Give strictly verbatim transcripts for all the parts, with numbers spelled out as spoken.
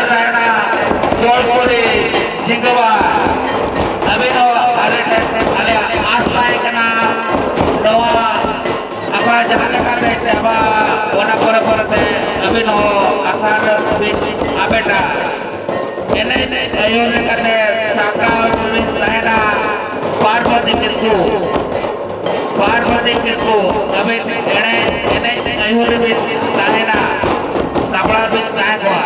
ᱛᱟᱦᱮᱱᱟ, ᱡᱚᱲ ᱠᱩᱲᱤ ᱡᱤᱸᱜᱟᱹᱣᱟ᱾ ᱟᱹᱵᱤᱱ ᱦᱚᱸ ᱟᱞᱮ ᱴᱷᱮᱱ, ᱟᱞᱮᱭᱟᱜ ᱟᱥ ᱛᱟᱦᱮᱸ ᱠᱟᱱᱟ, ᱱᱚᱣᱟ ᱟᱠᱷᱲᱟ ᱡᱟᱦᱟᱸ ᱞᱮᱠᱟᱛᱮ ᱪᱟᱵᱟ, ᱚᱱᱟ ᱯᱚᱨᱮ ᱯᱚᱨᱮᱛᱮ ᱟᱹᱵᱤᱱ ᱦᱚᱸ ᱟᱠᱷᱲᱟ ᱨᱮ ᱵᱤᱱ ᱟᱵᱮᱴᱟ᱾ ᱮᱱᱮᱡ ᱟᱹᱭᱩᱨ ᱞᱮᱠᱟᱛᱮ ᱥᱟᱯᱲᱟᱣ ᱨᱮᱵᱤᱱ ᱛᱟᱦᱮᱱᱟ ᱯᱟᱨᱵᱚᱛᱤ ᱠᱤᱥᱠᱩ᱾ ᱯᱟᱨᱵᱚᱛᱤ ᱠᱤᱥᱠᱩ, ᱟᱹᱵᱤᱱ ᱮᱱᱮᱡ, ᱮᱱᱮᱡ ᱟᱹᱭᱩᱨ ᱨᱮᱵᱤᱱ ᱛᱟᱦᱮᱱᱟ, ᱥᱟᱯᱲᱟᱣ ᱵᱤᱱ ᱛᱟᱦᱮᱸ ᱠᱚᱜᱼᱟ᱾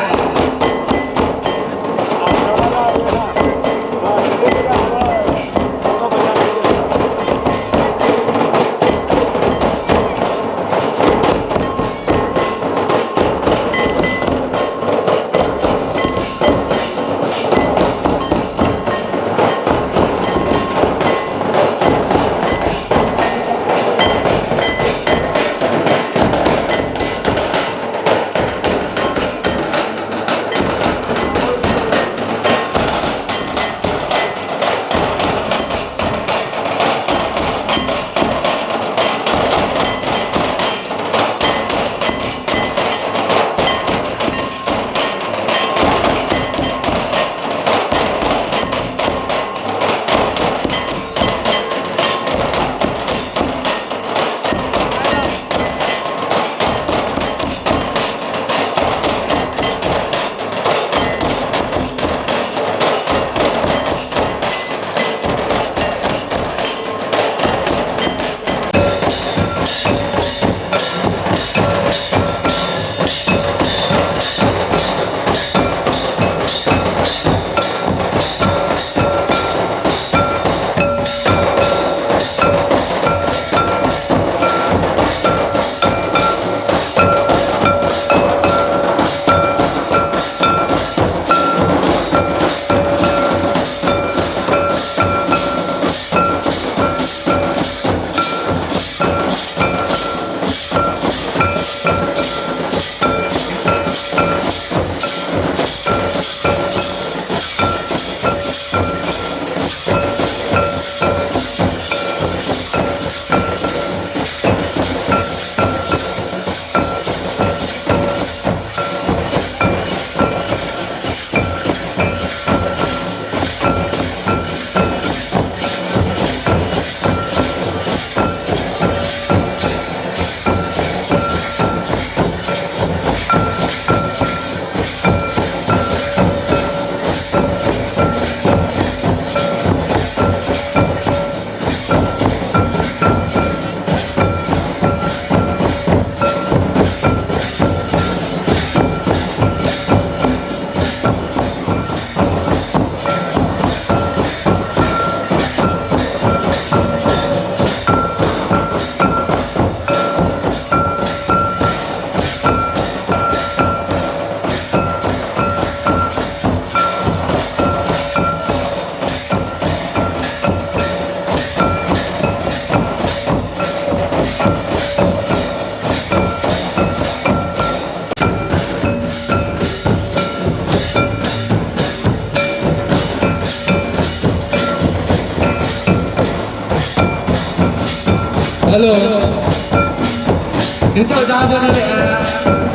ᱱᱤᱛᱚᱜ ᱡᱟᱦᱟᱸ ᱵᱚᱱ ᱮᱱᱮᱡᱼᱟ,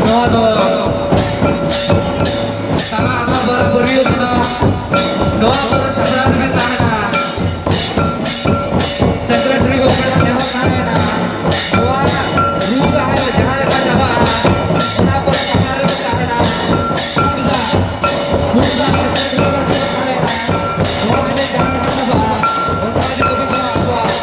ᱱᱚᱣᱟ ᱫᱚ ᱛᱟᱞᱟ ᱟᱠᱷᱲᱟ ᱵᱟᱨᱟ ᱵᱟᱹᱨᱭᱟᱹᱛ ᱠᱟᱱᱟ᱾ ᱱᱚᱣᱟ ᱠᱚᱨᱮ ᱥᱟᱯᱲᱟᱣ ᱨᱮᱵᱮᱱ ᱛᱟᱦᱮᱱᱟ᱾ ᱥᱮᱠᱨᱮᱴᱟᱨᱤ ᱜᱚᱢᱠᱮ ᱴᱷᱮᱱ ᱱᱮᱦᱚᱨ ᱛᱟᱦᱮᱸᱭᱮᱱᱟ, ᱱᱚᱣᱟ ᱨᱩ ᱨᱟᱦᱟ ᱡᱟᱦᱟᱸ ᱞᱮᱠᱟ ᱪᱟᱵᱟᱜᱼᱟ, ᱚᱱᱟ ᱠᱚᱨᱮ ᱥᱟᱯᱲᱟᱣ ᱨᱮᱵᱮᱱ ᱛᱟᱦᱮᱱᱟ᱾ ᱛᱩᱢᱫᱟᱜ, ᱛᱩᱢᱫᱟᱜ ᱥᱮ ᱥᱮᱠᱨᱮᱴᱟᱨᱤ ᱜᱚᱢᱠᱮ ᱴᱷᱮᱱ ᱱᱚᱣᱟ ᱮᱱᱮᱡ ᱡᱟᱦᱟᱸ ᱞᱮᱠᱟ ᱪᱟᱵᱟᱜᱼᱟ, ᱚᱱᱠᱟ ᱜᱮ ᱟᱵᱚᱣᱟᱜ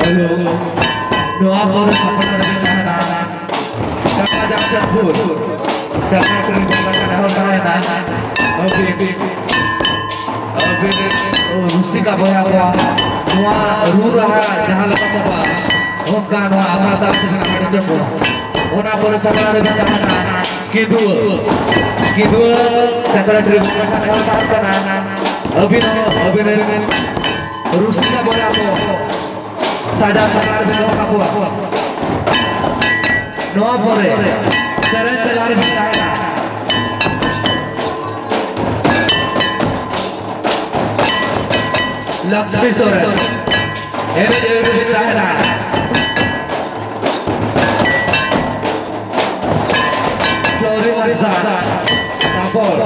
ᱦᱮᱞᱳ, ᱱᱚᱣᱟ ᱠᱚᱨᱮ ᱥᱟᱯᱲᱟᱣ ᱨᱮ ᱛᱟᱦᱮᱱᱟ ᱪᱟᱠᱟ ᱡᱟᱢᱥᱮᱫᱽᱯᱩᱨ, ᱪᱟᱠᱟ ᱠᱚᱨᱮ ᱵᱚᱸᱜᱟ ᱠᱟᱱᱟ ᱦᱚᱲ ᱛᱟᱦᱮᱱᱟ᱾ ᱟᱹᱵᱤᱱ, ᱟᱹᱵᱤᱱ ᱨᱩᱥᱤᱠᱟ ᱵᱚᱭᱦᱟ ᱠᱚ ᱱᱚᱣᱟ ᱨᱩ ᱨᱟᱦᱟ ᱡᱟᱦᱟᱸ ᱞᱮᱠᱟ ᱪᱟᱵᱟᱜᱼᱟ, ᱚᱱᱠᱟ ᱱᱚᱣᱟ ᱟᱠᱷᱲᱟ ᱛᱟᱞᱟ ᱛᱮᱵᱚᱱ ᱦᱟᱹᱴᱤᱧ ᱪᱟᱵᱟᱜᱼᱟ᱾ ᱚᱱᱟ ᱯᱚᱨᱮ ᱥᱟᱯᱲᱟᱣ ᱨᱮ ᱛᱟᱦᱮᱱᱟ ᱠᱤᱫᱩᱣᱟᱹ, ᱠᱤᱫᱩᱣᱟᱹ ᱥᱮᱠᱨᱮᱴᱟᱨᱤ ᱵᱚᱸᱜᱟ ᱠᱟᱱᱟ ᱦᱚᱲ ᱛᱟᱦᱮᱱ ᱠᱟᱱᱟ᱾ ᱟᱹᱵᱤᱱ ᱦᱚᱸ, ᱟᱹᱵᱤᱱ ᱨᱮᱱ ᱨᱩᱥᱤᱠᱟ ᱵᱚᱭᱦᱟ ᱠᱚ ᱥᱟᱡᱟᱣ ᱥᱟᱯᱲᱟᱣ ᱨᱮ ᱫᱚᱦᱚ ᱠᱟᱠᱚᱣᱟ᱾ ᱱᱚᱣᱟ ᱯᱚᱨᱮ ᱥᱮᱨᱮᱧ ᱛᱟᱞᱟ ᱨᱮ ᱛᱟᱦᱮᱱᱟ ᱞᱚᱠᱥᱢᱤ ᱥᱚᱨᱮᱱ, ᱮᱱᱮᱡ ᱟᱹᱭᱩᱨ ᱨᱮ ᱛᱟᱦᱮᱱᱟ ᱯᱷᱞᱳᱨᱤᱱ ᱦᱟᱸᱥᱫᱟ, ᱛᱟᱯᱚᱨ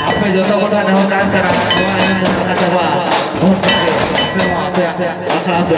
ᱟᱯᱮ ᱡᱚᱛᱚ ᱠᱚᱴᱷᱮᱱ ᱱᱮᱦᱚᱨ ᱛᱟᱦᱮᱱ ᱠᱟᱱᱟ, ᱱᱚᱣᱟ ᱮᱱᱮᱡ ᱡᱟᱦᱟᱸ ᱞᱮᱠᱟ ᱪᱟᱵᱟᱜᱼᱟ, ᱚᱱᱠᱟ ᱜᱮ ᱟᱯᱮ ᱦᱚᱸ ᱟᱯᱮᱭᱟᱜ ᱟᱠᱷᱲᱟ ᱯᱮ